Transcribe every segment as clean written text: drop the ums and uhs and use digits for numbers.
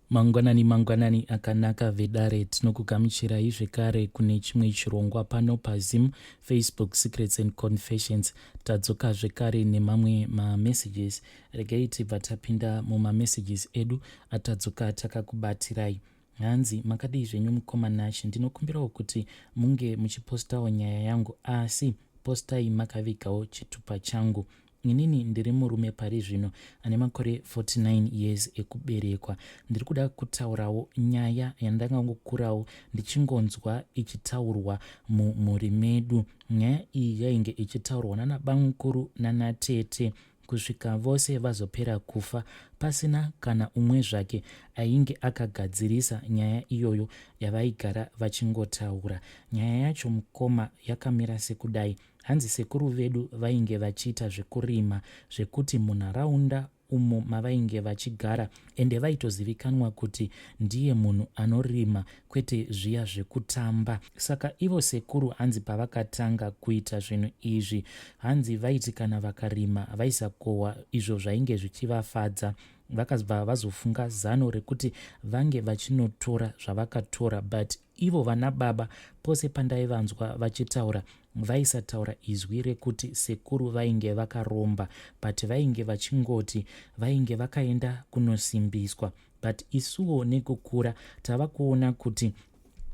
Mangwanani mangwanani akanaka vedare, tinokugamuchirai zvekare kune chimwe chirongwa pano paZim Facebook Secrets and Confessions. Tadzoka zvekare nemamwe mamessages. Regai tibva tapinda mumamessages edu atadzoka takakubatirai. Hanzi makadii zvenyu mukoma Nashe, ndinokumbirawo kuti munge muchipostawo nyaya yangu asi postai makavigawo chitupa changu. Inini ndiri murume pari zvino ane makore 49 years ekuberekwa. Ndiri kuda kutaurawo nyaya yandangangokurawo ndichingonzwa ichitaurwa mumhuri medu. Nyaya iyi yainge ichitaurwa nanabamukuru nanatete kusvika vose vazopera kufa pasina kana umwe zvake ainge akagadzirisa nyaya iyoyo yavaigara vachingotaura. Nyaya yacho mukoma yakamira sekudai. Hanzi sekuru vedu vainge vachiita zvekurima zvekuti munharaunda umo mavainge vachigara ende vaitozivikanwa kuti ndiye munhu anorima kwete zviya zvekutamba. Saka ivo sekuru hanzi pavakatanga kuita zvinhu izvi hanzi vaiti kana vakarima vaisakohwa izvo zvainge zvichivafadza. Vakabva vazofunga zano rekuti vange vachinotora zvavakatora but ivo vana baba pose pandaivanzwa vachitaura vaisataura izwi rekuti sekuru vainge vakaromba but vainge vachingoti vainge vakaenda kunosimbiswa but isuwo nekukura tava kuona kuti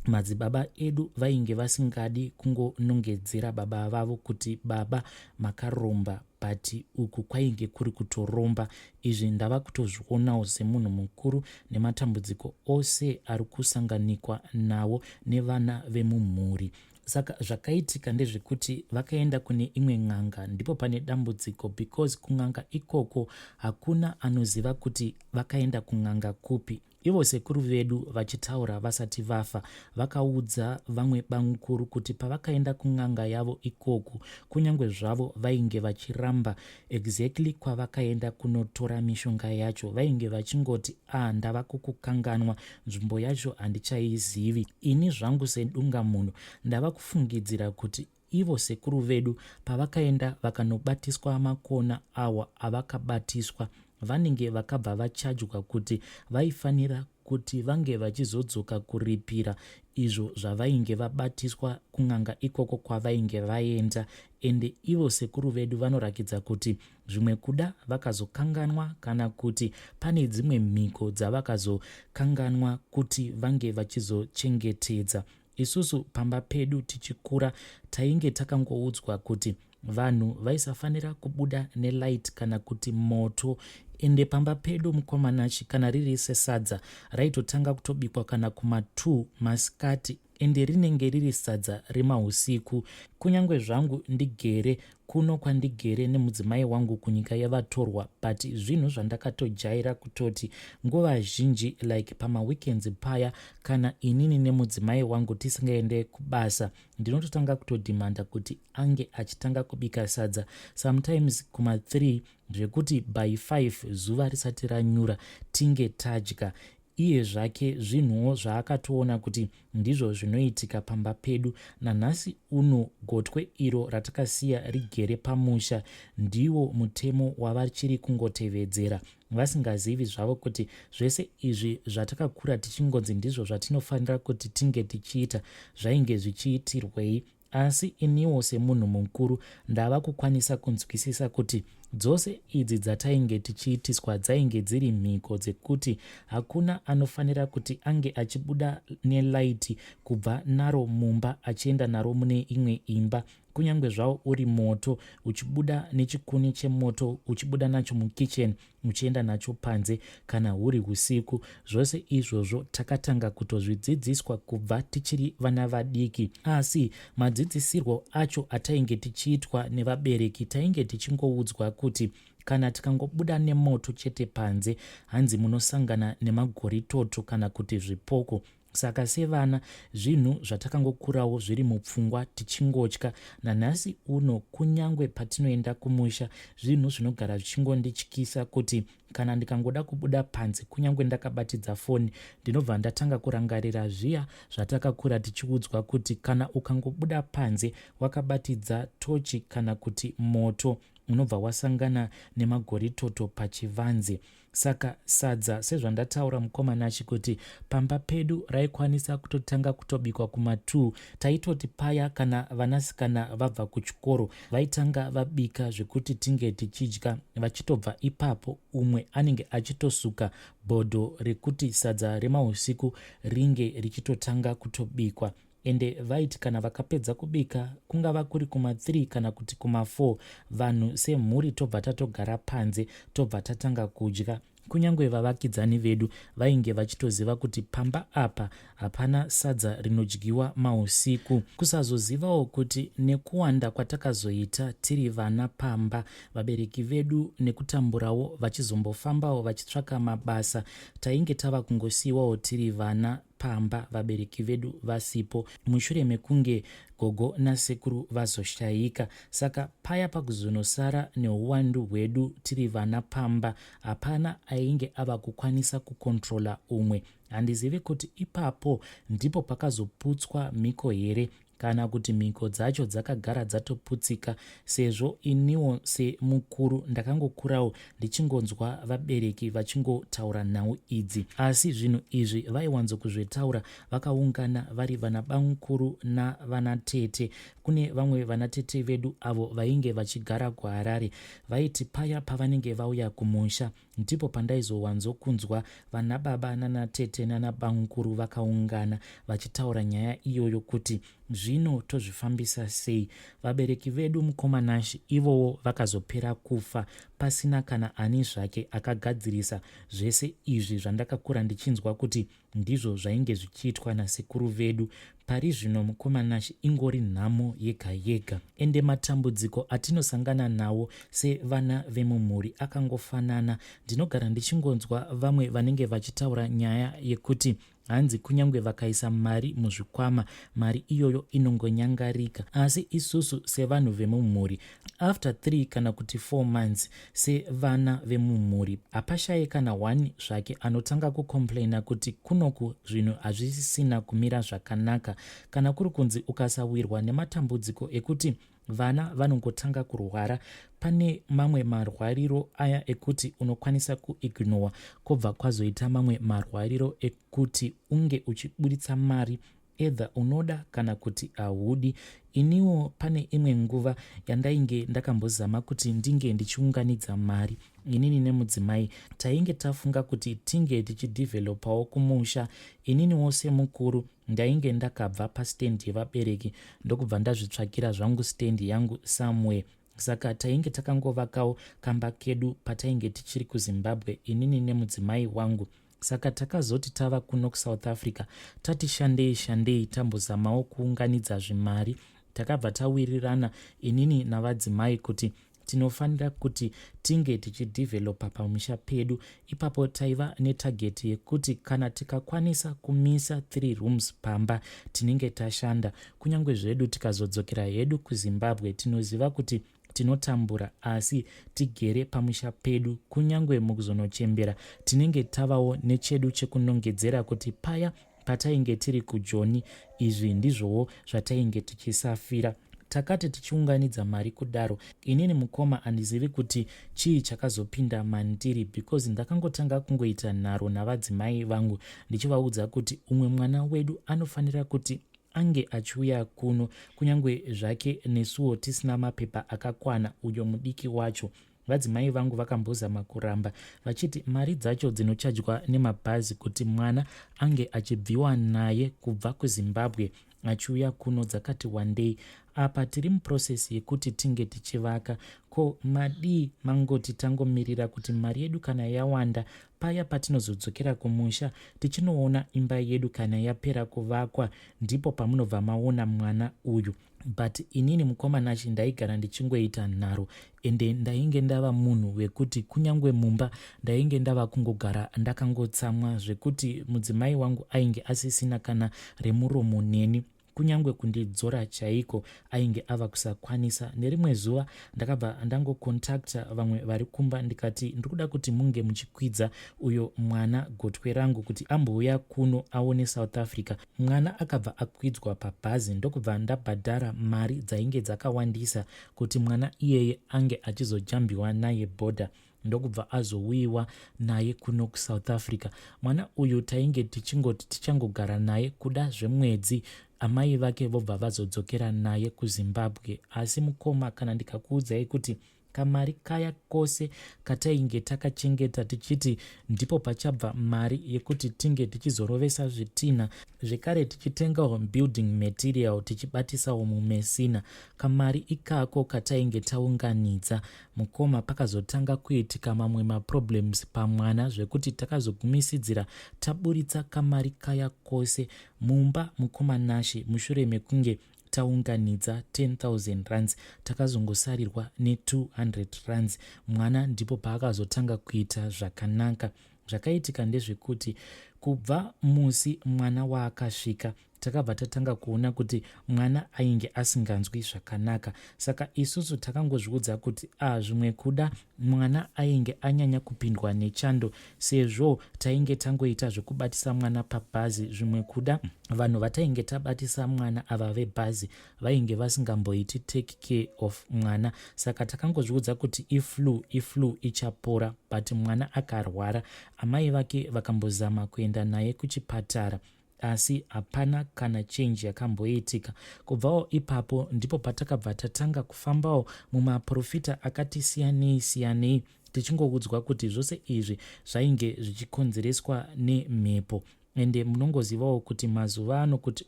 madzibaba edu vainge vasingadi kungonongedzera baba vavo kuti baba makaromba but uku kwainge kuri kutoromba. Izvi ndava kutozvionawo semunhu mukuru nematambudziko ose ari kusanganikwa nawo nevana vemumhuri. Saka zvakaitika ndezvekuti vakaenda kune imwe n'anga ndipo pane dambudziko because kun'anga ikoko hakuna anoziva kuti vakaenda kun'anga kupi. Ivo sekuru vedu vachitaura vasati vafa vakaudza vamwe bamukuru kuti pavakaenda kun'anga yavo ikoku kunyange zvavo vainge vachiramba exactly kwavakaenda kunotora mishonga yacho vainge vachingoti ah ndava kukukanganwa nzvimbo yacho handichaizivi. Ini zvangu sedungamunhu ndava kufungidzira kuti ivo sekuru vedu pavakaenda vakanobatiswa makona awa avakabatiswa vanenge vakabva vachajwa kuti vaifanira kuti vange vachizodzoka kuripira izvo zvavainge vabatiswa kun'anga ikoko kwavainge vaenda ende ivo sekuru vedu vanorakidza kuti zvimwe kuda vakazokanganwa kana kuti pane dzimwe mhiko dzavakazokanganwa kuti vange vachizochengetedza. Isusu pamba pedu tichikura tainge takangoudzwa kuti vanhu vaisafanira kubuda nelight kana kuti moto ende pamba pedu mukoma Nashy kana riri sesadza raitotanga kutobikwa kana kuma 2 masikati ende rinenge riri sadza remahusiku. Kunyange zvangu ndigere kuno kwandigere nemudzimai wangu kunyika yevatorwa but zvinhu zvandakatojaira kutoti nguva zhinji like pamaweekends paya kana inini nemudzimai wangu tisingaende kubasa ndinototanga kutodhimanda kuti ange achitanga kubika sadza sometimes kuma 3 zvekuti by 5 zuva risati ranyura tinge tadya. Iye zvake zvinhuwo zvaakatoona kuti ndizvo zvinoitika pamba pedu nanhasi uno gotwe iro ratakasiya rigere pamusha ndiwo mutemo wavachiri kungotevedzera vasingazivi zvavo kuti zvese izvi zvatakakura tichingonzi ndizvo zvatinofanira kuti tinge tichiita zvainge zvichiitirwei. Asi iniwo semunhu mukuru ndava kukwanisa kunzwisisa kuti dzose idzi dzatainge tichiitiswa dzainge dziri mhiko dzekuti hakuna anofanira kuti ange achibuda nelight kubva naro mumba achienda naro mune imwe imba kunyange zvawo uri moto uchibuda nechikuni chemoto uchibuda nacho mukitchen muchienda nacho panze kana huri husiku. Zvose izvozvo takatanga kutozvidzidziswa kubva tichiri vana vadiki. Asi madzidzisirwo acho atainge tichiitwa nevabereki tainge tichingoudzwa kuti kana tikangobuda nemoto chete panze hanzi munosangana nemagoritoto kana kuti zvipoko. Saka sevana zvinhu zvatakangokurawo zviri mupfungwa tichingotya. Nanhasi uno kunyangwe patinoenda kumusha zvinhu zvinogara zvichingondityisa kuti kana ndikangoda kubuda panze kunyangwe ndakabatidza foni ndinobva ndatanga kurangarira zviya zvatakakura tichiudzwa kuti kana ukangobuda panze wakabatidza tochi kana kuti moto unobva wasangana nemagoritoto pachivanze. Saka sadza sezvandataura mukoma Nashy kuti pamba pedu raikwanisa kutotanga kutobikwa kuma2. Taitoti paya kana vanasikana vabva kuchikoro vaitanga vabika zvekuti tinge tichidya. Vachitobva ipapo umwe anenge achitosuka bhodho rekuti sadza remausiku ringe richitotanga kutobikwa. Ende vaiti kana vakapedza kubika kungava kuri kuma3 kana kuti kuma4, vanhu semhuri tobva tatogara panze tobva tatanga kudya. Kunyange vavakidzani vedu vainge vachitoziva kuti pamba apa hapana sadza rinodyiwa mausiku. Kusazozivawo kuti nekuwanda kwatakazoita tiri vana pamba, vabereki vedu nekutamburawo vachizombofambawo vachitsvaka mabasa, tainge tava kungosiyiwawo tiri vana pamba vabereki vedu vasipo mushure mekunge gogo nasekuru vazoshayika. Saka paya pakuzonosara neuwandu hwedu tiri vana pamba, hapana ainge ava kukwanisa kukontrola umwe. Handizivi kuti ipapo ndipo pakazoputswa mhiko here kana kuti mhiko dzacho dzakagara dzatoputsika, sezvo iniwo semukuru ndakangokurawo ndichingonzwa vabereki vachingotaura nhau idzi. Asi zvinhu izvi vaiwanzokuzvitaura vakaungana vari vanabamukuru navanatete. Kune vamwe vanatete vedu avo vainge vachigara kuHarare. Vaiti paya pavanenge vauya kumusha ndipo pandaizowanzokunzwa vanababa nanatete nanabamukuru vakaungana vachitaura nyaya iyoyo kuti zvino tozvifambisa sei. Vabereki vedu mukoma Nashy ivowo vakazopera kufa pasina kana ani zvake akagadzirisa zvese izvi zvandakakura ndichinzwa kuti ndizvo zvainge zvichiitwa nasekuru vedu. Pari zvino mukoma Nashy ingori nhamo yega yega. Ende matambudziko atinosangana nawo sevana vemumhuri akangofanana. Ndinogara ndichingonzwa vamwe vanenge vachitaura nyaya yekuti hanzi kunyange vakaisa mari muzvikwama, mari iyoyo inongonyangarika. Asi isusu sevanhu vemumhuri, after 3 kana kuti 4 months sevana vemumhuri hapashaye kana one zvake anotanga kucomplaina kuti kunoku zvinhu hazvisisina kumira zvakanaka. Kana kuri kunzi ukasawirwa nematambudziko ekuti vana vanongotanga kurwara, pane mamwe marwariro aya ekuti unokwanisa kuignora, kwobva kwazoita mamwe marwariro ekuti unge uchiburitsa mari either unoda kana kuti haudi. Iniwo pane imwe nguva yandainge ndakambozama kuti ndinge ndichiunganidza mari. Inini nemudzimai tainge tafunga kuti tinge tichidhivhelopawo kumusha. Ininiwo semukuru ndainge ndakabva pastendi yevabereki ndokubva ndazvitsvakira zvangu stendi yangu somewhere. Saka tainge takangovakawo kamba kedu patainge tichiri kuZimbabwe inini nemudzimai wangu. Saka takazoti tava kuno kuSouth Africa tati shandei shandei tambozamawo kuunganidza zvimari. Takabva tawirirana inini navadzimai kuti tinofanira kuti tinge tichidhivhelopa pamusha pedu. Ipapo taiva netageti yekuti kana tikakwanisa kumisa 3 rooms pamba tinenge tashanda. Kunyange zvedu tikazodzokera hedu kuZimbabwe tinoziva kuti tinotambura, asi tigere pamusha pedu. Kunyange mukuzonochembera tinenge tavawo nechedu chekunongedzera kuti paya patainge tiri kuJoni izvi ndizvowo zvatainge tichisafira. Takati tichiunganidza mari kudaro, inini mukoma handizivi kuti chii chakazopinda mandiri, because ndakangotanga kungoita nharo navadzimai vangu ndichivaudza kuti umwe mwana wedu anofanira kuti ange achiuya kuno, kunyange zvake nesuwo tisina mapepa akakwana uyo mudiki wacho. Vadzimai vangu vakambozama kuramba vachiti mari dzacho dzinochajwa nemabhazi kuti mwana ange achibviwa naye kubva kuZimbabwe achiuya kuno dzakati wandei. Apa tiri muprocess yekuti tinge tichivaka, ko madii mangoti tangomirira kuti mari yedu kana yawanda paya patinozodzokera kumusha tichinoona imba yedu kana yapera kuvakwa ndipo pamunobva maona mwana uyu. But inini mukoma Nashy ndaigara ndichingoita nharo, ende ndainge ndava munhu wekuti kunyange mumba ndainge ndava kungogara ndakangotsamwa zvekuti mudzimai wangu ainge asisina kana remuromo neni. Kunyange kundidzora chaiko ainge ava kusakwanisa. Nerimwe zuva ndakabva ndangocontacta vamwe vari kumba ndikati ndiri kuda kuti munge muchikwidza uyo mwana gotwe rangu kuti ambouya kuno aone South Africa. Mwana akabva akwidzwa pabhazi ndokubva ndabhadhara mari dzainge dzakawandisa kuti mwana iyeye ange achizojambiwa naye bhodha. Ndokubva azouyiwa naye kuno kuSouth Africa. Mwana uyu tainge tichingoti tichangogara naye kuda zvemwedzi, amai vake vobva vazodzokera naye kuZimbabwe. Asi mukoma, kana ndikakuudzai kuti kamari kaya kose katainge takachengeta tichiti ndipo pachabva mari yekuti tinge tichizorovesa zvitinha, zvekare tichitengawo building material, tichibatisawo muMessina, kamari ikako katainge taunganidza, mukoma, pakazotanga kuitika mamwe maproblems pamwana zvekuti takazogumisidzira taburitsa kamari kaya kose mumba. Mukoma Nashe, mushure mekunge taunganidza 10,000 rands, takazongosarirwa ne200 rands. Mwana ndipo paakazotanga kuita zvakanaka. Zvakaitika ndezvekuti kubva musi mwana waakasvika, takabva tatanga kuona kuti mwana ainge asinganzwi zvakanaka. Saka isusu takangozviudza kuti a ah, zvimwe kuda mwana ainge anyanya kupindwa nechando, sezvo tainge tangoita zvekubatisa mwana pabhazi. Zvimwe kuda vanhu vatainge tabatisa mwana ava vebhazi vainge vasingamboiti take care of mwana. Saka takangozviudza kuti iflu, iflu ichapora. But mwana akarwara, amai vake vakambozama kuenda naye kuchipatara, asi hapana kana change yakamboitika. Kubvawo ipapo ndipo patakabva tatanga kufambawo mumaprofita akati siyanei siyanei, tichingoudzwa kuti zvose izvi zvainge zvichikonzereswa nemhepo. Ende munongozivawo kuti mazuva ano kuti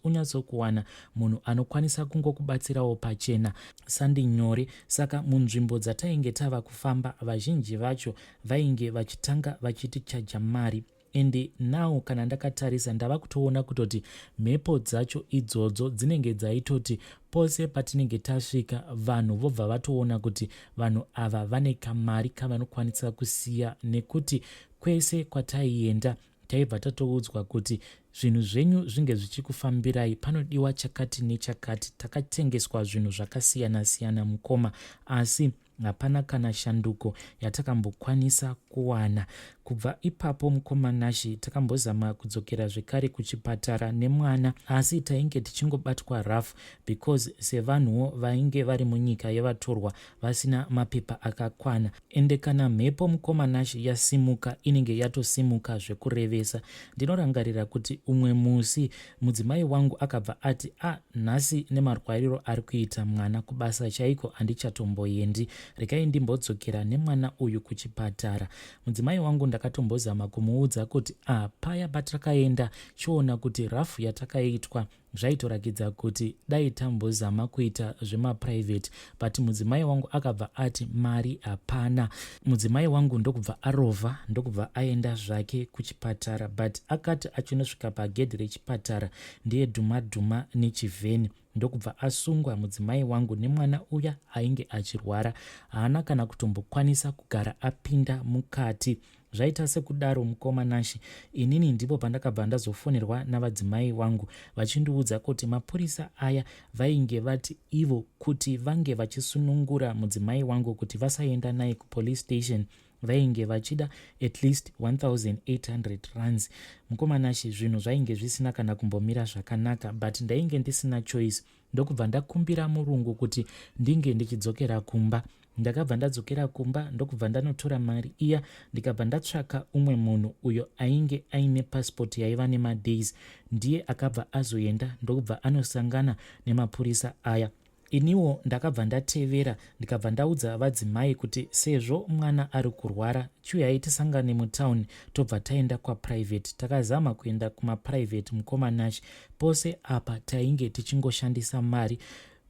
unyatsokuwana munhu anokwanisa kungokubatsirawo pachena sandi nyore. Saka munzvimbo dzatainge tava kufamba, vazhinji vacho vainge vachitanga vachitichaja mari. Ende now kana ndakatarisa, ndava kutoona kutoti mhepo dzacho idzodzo dzinenge dzaitoti pose patinenge tasvika, vanhu vobva vatoona kuti vanhu ava vane kamari kavanokwanisa kusiya, nekuti kwese kwataienda taibva tatoudzwa kuti zvinhu zvenyu zvinge zvichikufambirai, panodiwa chakati nechakati. Takatengeswa zvinhu zvakasiyana-siyana, mukoma, asi hapana kana shanduko yatakambokwanisa kuwana. Kubva ipapo, mukoma Nashi, takambozama kudzokera zvekare kuchipatara nemwana, asi tainge tichingobatwa rough because sevanhuwo vainge vari munyika yevatorwa vasina mapepa akakwana. Ende kana mhepo, mukoma Nashi, yasimuka, inenge yatosimuka zvekurevesa. Ndinorangarira kuti umwe musi mudzimai wangu akabva ati, "A ah, nhasi nemarwariro ari kuita mwana, kubasa chaiko handichatomboendi. Regai ndimbodzokera nemwana uyu kuchipatara." Mudzimai wangu ndakatombozama kumuudza kuti, "A ah, paya patakaenda, chiona kuti rough yatakaitwa, zvaitorakidza kuti dai tambozama kuita zvemaprivate." But mudzimai wangu akabva ati mari hapana. Mudzimai wangu ndokubva arovha, ndokubva aenda zvake kuchipatara, but akati achinosvika pagedhi rechipatara, ndiye dhuma dhuma nechivheni, ndokubva asungwa mudzimai wangu nemwana uya ainge achirwara. Haana kana kutombokwanisa kugara apinda mukati. Zvaita sekudaro, mukoma Nashi, inini ndipo pandakabva ndazofonerwa navadzimai wangu vachindiudza kuti mapurisa aya vainge vati ivo kuti vange vachisunungura mudzimai wangu kuti vasaenda naye kupolice station, vainge vachida at least 1800 rands. Mukoma Nashi, zvinhu zvainge zvisina kana kumbomira zvakanaka, but ndainge ndisina choice. Ndokubva ndakumbira murungu kuti ndinge ndichidzokera kumba. Ndakabva ndadzokera kumba, ndokubva ndanotora mari iya, ndikabva ndatsvaka umwe munhu uyo ainge aine pasipoti yaiva nemadays. Ndiye akabva azoenda, ndokubva anosangana nemapurisa aya. Iniwo ndakabva ndatevera, ndikabva ndaudza vadzimai kuti sezvo mwana ari kurwara, chiuyai tisangane mutauni, tobva taenda kwaprivate. Takazama kuenda kumaprivate, mukoma Nash, pose apa tainge tichingoshandisa mari.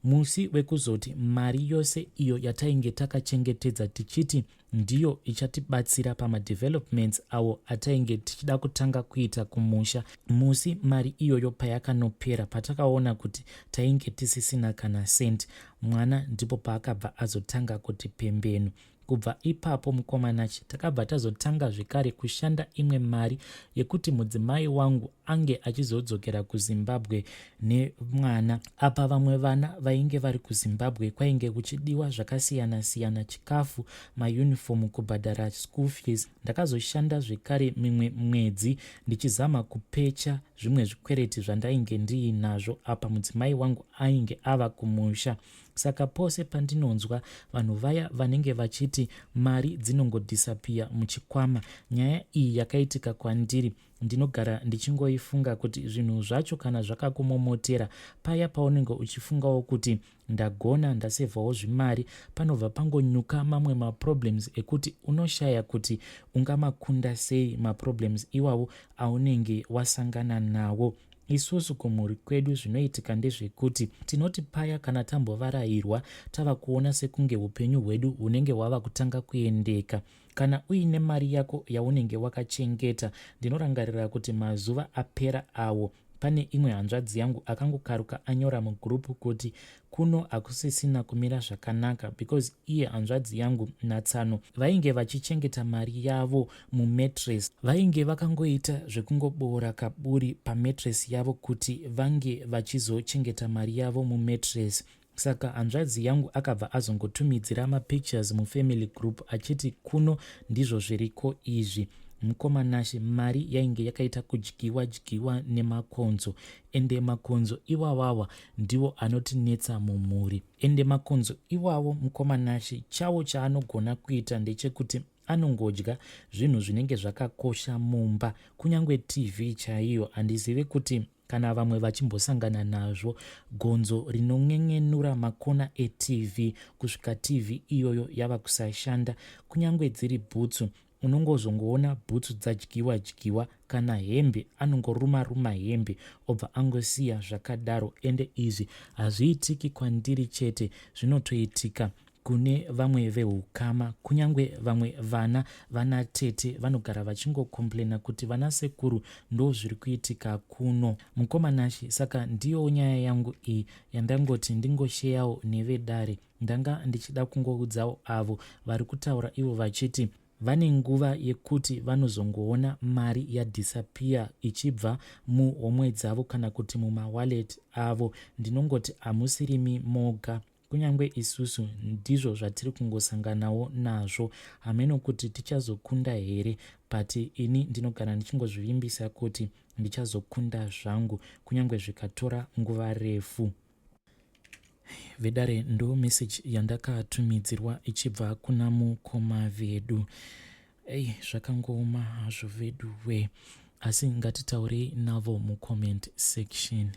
Musi wekuzoti mari yose iyo yatainge takachengetedza tichiti ndiyo ichatibatsira pamadevelopments awo atainge tichida kutanga kuita kumusha, musi mari iyoyo payakanopera, patakaona kuti tainge tisisina kana cent, mwana ndipo paakabva azotanga kuti pembenu. Kubva ipapo, mukoma Nachi, takabva tazotanga zvekare kushanda imwe mari yekuti mudzimai wangu ange achizodzokera kuZimbabwe nemwana. Apa vamwe vana vainge vari kuZimbabwe kwainge kuchidiwa zvakasiyana-siyana, chikafu, mayunifomu, kubhadhara school fees. Ndakazoshanda zvekare mimwe mwedzi ndichizama kupecha zvimwe zvikwereti zvandainge ndiinazvo. Apa mudzimai wangu ainge ava kumusha. Saka pose pandinonzwa vanhu vaya vanenge vachiti mari dzinongodhisapiya muchikwama, nyaya iyi yakaitika kwandiri ndinogara ndichingoifunga kuti zvinhu zvacho kana zvakakumomotera paya paunenge uchifungawo kuti ndagona ndasevhawo zvimari panobva pangonyuka mamwe maproblems ekuti unoshaya kuti ungamakunda sei maproblems iwawo aunenge wasangana nawo. Isusu kumhuri kwedu zvinoitika ndezvekuti tinoti paya kana tambovarairwa tava kuona sekunge upenyu hwedu hunenge hwava kutanga kuendeka. Kana uine mari yako yaunenge wakachengeta, ndinorangarira kuti mazuva apera awo pane imwe hanzvadzi yangu akangokaruka anyora mugroup kuti kuno hakusisina kumira zvakanaka because iye hanzvadzi yangu natsano vainge vachichengeta mari yavo mumattress. Vainge vakangoita zvekungoboora kaburi pamattress yavo kuti vange vachizochengeta mari yavo mumattress. Saka hanzvadzi yangu akabva azongotumidzira mapictures mufamily group achiti kuno ndizvo zviriko izvi. Mukoma Nashe mari yainge yakaita kudyiwa dyiwa nemakonzo ende makonzo iwawawa ndiwo anotinetsa mumhuri. Ende makonzo iwawo mukoma Nashe chawo chaanogona kuita ndechekuti anongodya zvinhu zvinenge zvakakosha mumba kunyange TV chaiyo handizive kuti Kana vamwe vachimbosangana nazvo, gonzo rinon'en'enura makona eTV kusvika TV iyoyo yava kusashanda. Kunyange dziri bhutsu, unongozongoona bhutsu dzadyiwa dyiwa kana hembe anongoruma ruma hembe obva angosiya zvakadaro. Ende izvi hazviitiki kwandiri chete, zvinotoitika Kune vamwe vehukama, kunyange vamwe vana vanatete vanogara vachingocomplaina kuti vanasekuru ndozviri kuitika kuno. Mukoma Nashy, saka ndiyowo nyaya yangu iyi yandangoti ndingosheyawo nevedare. Ndanga ndichida kungoudzawo avo vari kutaura ivo vachiti vane nguva yekuti vanozongoona mari yadisappear ichibva muhomwe dzavo kana kuti mumawallet avo. Ndinongoti hamusirimi moga. Kunyange isusu ndizvo zvatiri kungosanganawo nazvo. Hameno kuti tichazokunda here but ini ndinogara ndichingozvivimbisa kuti ndichazokunda zvangu kunyange zvikatora nguva refu. Vedare ndo message yandakatumidzirwa ichibva kuna mukoma vedu. Ei zvakangooma hazvo veduwe asi ngatitaurei navo mucomment section.